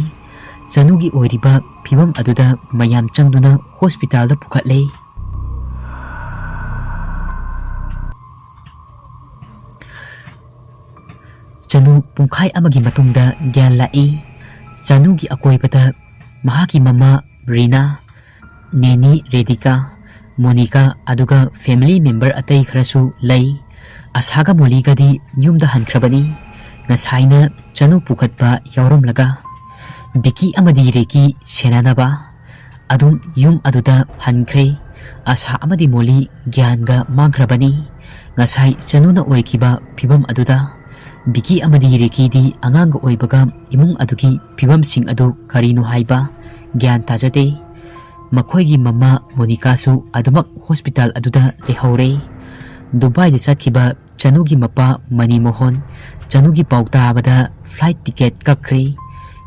ꯆꯅꯨꯒꯤ ꯑꯣꯏꯔꯤꯕ ꯐꯤꯕꯝ ꯑꯗꯨꯗ ꯃꯌꯥꯝ ꯆꯪꯗꯨꯅ ꯍꯣꯁꯄꯤꯇꯥꯜꯗ ꯄꯨꯈꯠꯂꯦ꯫ ꯆꯅꯨ ꯄꯨꯡꯈꯥꯏ ꯑꯃꯒꯤ ꯃꯇꯨꯡꯗ ꯒ꯭ꯌꯥꯟ ꯂꯥꯛꯏ꯫ ꯆꯅꯨꯒꯤ ꯑꯀꯣꯏꯕꯗ ꯃꯍꯥꯛꯀꯤ ꯃꯃꯥ ꯔꯤꯅꯥ, ꯅꯦꯅꯤ ꯔꯦꯗꯤꯀꯥ, ꯃꯣꯅꯤꯀꯥ, ꯑꯗꯨꯒ ꯐꯦꯃꯤꯂꯤ ꯃꯦꯝꯕꯔ ꯑꯇꯩ ꯈꯔꯁꯨ ꯂꯩ꯫ ꯑꯁꯥꯒ ꯃꯣꯂꯤꯒꯗꯤ ꯌꯨꯝꯗ ꯍꯟꯈ꯭ꯔꯕꯅꯤ꯫ ꯉꯁꯥꯏꯅ ꯆꯅꯨ ꯄꯨꯈꯠꯄ ꯌꯥꯎꯔꯝꯂꯒ꯫ ꯕꯤꯀꯤ ꯑꯃꯗꯤ ꯔꯤꯀꯤ ꯁꯦꯟꯅꯅꯕ ꯑꯗꯨꯝ ꯌꯨꯝ ꯑꯗꯨꯗ ꯍꯟꯈ꯭ꯔꯦ꯫ ꯑꯁꯥ ꯑꯃꯗꯤ ꯃꯣꯂꯤ ꯒ꯭ꯌꯥꯟꯒ ꯃꯥꯡꯈ꯭ꯔꯕꯅꯤ꯫ ꯉꯁꯥꯏ ꯆꯅꯨꯅ ꯑꯣꯏꯈꯤꯕ ꯐꯤꯕꯝ ꯑꯗꯨꯗ ꯕꯤꯀꯤ ꯑꯃꯗꯤ ꯔꯤꯀꯤꯗꯤ ꯑꯉꯥꯡꯒ ꯑꯣꯏꯕꯒ ꯏꯃꯨꯡ ꯑꯗꯨꯒꯤ ꯐꯤꯕꯝꯁꯤꯡ ꯑꯗꯨ ꯀꯔꯤꯅꯣ ꯍꯥꯏꯕ ꯒ꯭ꯌꯥꯟ ꯇꯥꯖꯗꯦ꯫ ꯃꯈꯣꯏꯒꯤ ꯃꯃꯥ ꯃꯣꯅꯤꯀꯥꯁꯨ ꯑꯗꯨꯃꯛ ꯍꯣꯁꯄꯤꯇꯥꯜ ꯑꯗꯨꯗ ꯂꯩꯍꯧꯔꯦ꯫ ꯗꯨꯕꯥꯏꯗ ꯆꯠꯈꯤꯕ ꯆꯅꯨꯒꯤ ꯃꯄꯥ ꯃꯅꯤꯃꯣꯍꯟ ꯆꯅꯨꯒꯤ ꯄꯥꯎ ꯇꯥꯕꯗ ꯐ꯭ꯂꯥꯏꯠ ꯇꯤꯀꯦꯠ ꯀꯛꯈ꯭ꯔꯦ꯫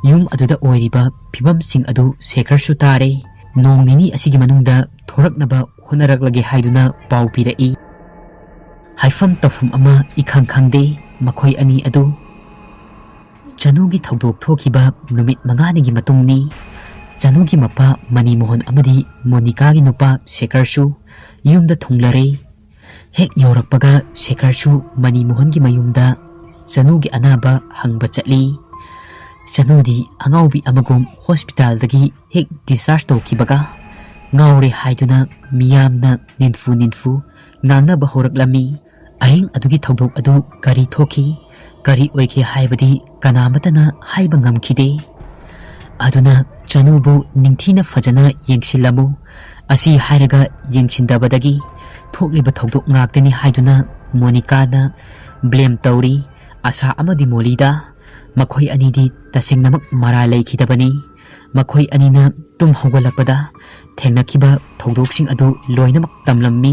ꯌꯨꯝ ꯑꯗꯨꯗ ꯑꯣꯏꯔꯤꯕ ꯐꯤꯕꯝꯁꯤꯡ ꯑꯗꯨ ꯁꯦꯈꯔꯁꯨ ꯇꯥꯔꯦ꯫ "ꯅꯣꯡ ꯅꯤꯅꯤ ꯑꯁꯤꯒꯤ ꯃꯅꯨꯡꯗ ꯊꯣꯔꯛꯅꯕ ꯍꯣꯠꯅꯔꯛꯂꯒꯦ" ꯍꯥꯏꯗꯨꯅ ꯄꯥꯎ ꯄꯤꯔꯛꯏ꯫ ꯍꯥꯏꯐꯝ ꯇꯧꯐꯝ ꯑꯃ ꯏꯈꯪ ꯈꯪꯗꯦ ꯃꯈꯣꯏ ꯑꯅꯤ ꯑꯗꯨ꯫ ꯆꯅꯨꯒꯤ ꯊꯧꯗꯣꯛ ꯊꯣꯛꯈꯤꯕ ꯅꯨꯃꯤꯠ ꯃꯉꯥꯅꯤꯒꯤ ꯃꯇꯨꯡꯅꯤ꯫ ꯆꯅꯨꯒꯤ ꯃꯄꯥ ꯃꯅꯤꯃꯣꯍꯟ ꯑꯃꯗꯤ ꯃꯣꯅꯤꯀꯥꯒꯤ ꯅꯨꯄꯥ ꯁꯦꯈꯔꯁꯨ ꯌꯨꯝꯗ ꯊꯨꯡꯂꯔꯦ꯫ ꯍꯦꯛ ꯌꯧꯔꯛꯄꯒ ꯁꯦꯈꯔꯁꯨ ꯃꯅꯤꯃꯣꯍꯟꯒꯤ ꯃꯌꯨꯝꯗ ꯆꯅꯨꯒꯤ ꯑꯅꯥꯕ ꯍꯪꯕ ꯆꯠꯂꯤ꯫ ꯆꯅꯨꯗꯤ ꯑꯉꯥꯎꯕꯤ ꯑꯃꯒꯨꯝ ꯍꯣꯁꯄꯤꯇꯥꯜꯗꯒꯤ ꯍꯦꯛ ꯗꯤꯁꯆꯥꯔꯖ ꯇꯧꯈꯤꯕꯒ ꯉꯥꯎꯔꯦ ꯍꯥꯏꯗꯨꯅ ꯃꯤꯌꯥꯝꯅ ꯅꯤꯟꯐꯨ ꯅꯤꯟꯐꯨ ꯉꯥꯡꯅꯕ ꯍꯧꯔꯛꯂꯝꯃꯤ꯫ ꯑꯍꯤꯡ ꯑꯗꯨꯒꯤ ꯊꯧꯗꯣꯛ ꯑꯗꯨ ꯀꯔꯤ ꯊꯣꯛꯈꯤ, ꯀꯔꯤ ꯑꯣꯏꯈꯤ ꯍꯥꯏꯕꯗꯤ ꯀꯅꯥꯃꯠꯇꯅ ꯍꯥꯏꯕ ꯉꯝꯈꯤꯗꯦ꯫ ꯑꯗꯨꯅ ꯆꯅꯨꯕꯨ ꯅꯤꯡꯊꯤꯅ ꯐꯖꯅ ꯌꯦꯡꯁꯤꯜꯂꯝꯃꯨ꯫ ꯑꯁꯤ ꯍꯥꯏꯔꯒ ꯌꯦꯡꯁꯤꯟꯗꯕꯗꯒꯤ ꯊꯣꯛꯂꯤꯕ ꯊꯧꯗꯣꯛ ꯉꯥꯛꯇꯅꯤ ꯍꯥꯏꯗꯨꯅ ꯃꯣꯅꯤꯀꯥꯅ ꯕ꯭ꯂꯦꯝ ꯇꯧꯔꯤ ꯑꯁꯥ ꯑꯃꯗꯤ ꯃꯣꯂꯤꯗ꯫ ꯃꯈꯣꯏ ꯑꯅꯤꯗꯤ ꯇꯁꯦꯡꯅꯃꯛ ꯃꯔꯥꯜ ꯂꯩꯈꯤꯗꯕꯅꯤ꯫ ꯃꯈꯣꯏ ꯑꯅꯤꯅ ꯇꯨꯝ ꯍꯧꯒꯠꯂꯛꯄꯗ ꯊꯦꯡꯅꯈꯤꯕ ꯊꯧꯗꯣꯛꯁꯤꯡ ꯑꯗꯨ ꯂꯣꯏꯅꯃꯛ ꯇꯝꯂꯝꯃꯤ꯫